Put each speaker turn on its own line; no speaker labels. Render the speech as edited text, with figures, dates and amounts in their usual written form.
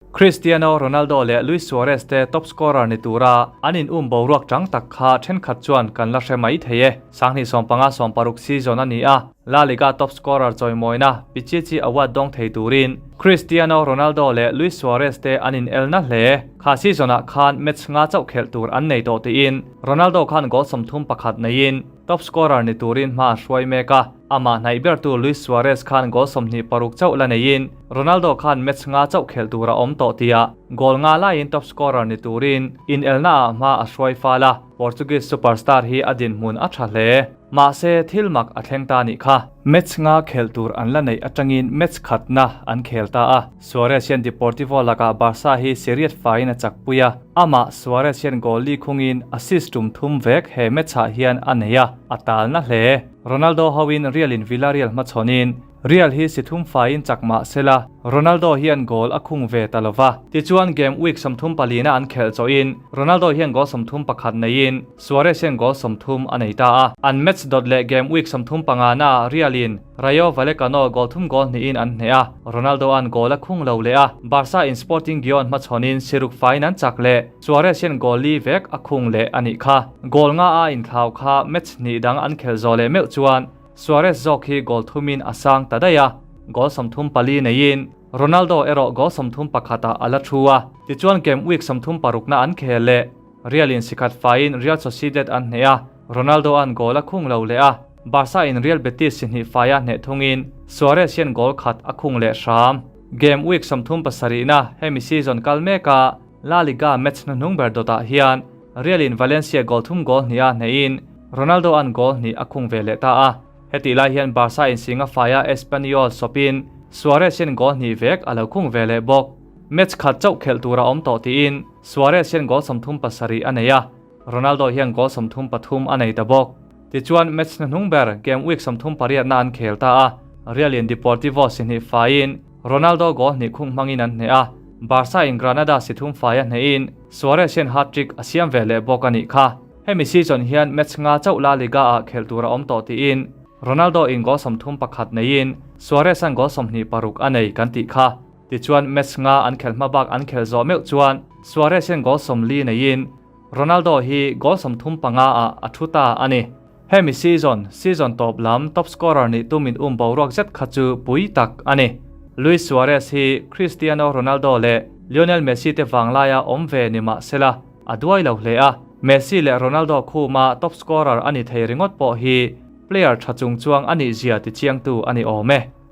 Cristiano Ronaldo leh Luis Suarez te top scorer ni tura an in um boruak chang tak kha thenkhat chuan kan la hre mai thei e. 2015 16 season a ni a, La Liga top scorer chawimawina Pichichi Award dawng thei turin Cristiano Ronaldo leh Luis Suarez te an in elna hle. Kha season ah khan match nga chauh khelh tur an nei tawh tiin Ronaldo khan goal 31 neiin top scorer ni turin hma a hruai mek a. Amah hnaih bertu Luis Suarez khan goal 26 chauh la neiin Ronaldo khan match nga chauh khelh tur a awm tawh tia goal nga laiin top scorer ni turin inelna ah hma a hruai fal a, Portuguese superstar hi a dinhmun a tha hle. Mahse, thil mak a thleng ta nih kha. Match nga khelh tur an la neih atangin match khatna an khel ta a, Suarez hian Deportivo lakah Barca hi seriat faiin a chakpui a, amah Suarez hian goal li khungin assist tum thum vek he match ah hian a nei a, a talna hle. Ronaldo hoin Real in Villarreal hmachhawnin Real hi si thum faiin chak mah sela, Ronaldo hian goal a khung ve ta lova. Tichuan game week 34 na an khelh chawhin Ronaldo hian goal 31 neiin Suarez hian goal 30 a nei ta a. An match dawt leh game week 35 naah Real in Rayo Vallecano goal thum goal hnihin an hneh a, Ronaldo an goal a khung lo leh a. Barca in Sporting Gijon hmachhawnin si ruk faiin an chak leh, Suarez hian goal li vek a khung leh a nih kha. Goal nga a inthlau kha match hnih dang an khelh zawh leh meuh chuan Suarez zawk hi goal thumin a sang ta daih a, goal 34 neiin Ronaldo erawh goal 31 ah a la thu a. Tichuan game week 36 na an khel leh, Real in sikhat faiin Real Sociedad an hneh a, Ronaldo an goal a khung lo leh a, Barca in Real Betis si hnih faia hneh thungin Suarez hian goal khat a khung leh hram. Game week 37 na hemi season kal meka La Liga match hnuhnung ber dawtah hian Real in Valencia goal thum goal hnih a hnehin Ronaldo an goal hnih a khung ve leh ta a. Hetih lai hian Barca in singa faia Espanyol sawpin Suarez hian goal hnih vek a lo khung ve leh bawk. Match khat chauh khelh tur a awm tawh tiin Suarez hian goal 37 a nei a, Ronaldo hian goal 33 a nei ta bawk. Tichuan match hnuhnung ber game week 38 na an khel ta a, Real in Deportivo si hnih faiin Ronaldo goal hnih khung hmangin an hneh a, Barca in Granada si thum fai a hnehin Suarez hian hat-trick a siam ve leh bawk a nih kha. Hemi season hian match nga chauh La Liga ah khelh tur a awm tawh tiin Ronaldo in goal 31 neiin Suarez an goal 26 a nei kan tih kha. Tichuan match nga an khelh hma bak an khelh zawh meuh chuan Suarez hian goal 40 neiin Ronaldo hi goal 35 ah a thu ta a ni. Hemi season, season tawp lam top scorer nih tumin um boruak zet kha chu pui tak a ni. Luis Suarez hi Cristiano Ronaldo leh Lionel Messi te vanglaia awm ve ni mah sela a duai lo hle a, Messi leh Ronaldo khuma top scorer a ni thei ringawt pawh hi player tha chung chuang a nih zia ti chiangtu a ni awm e.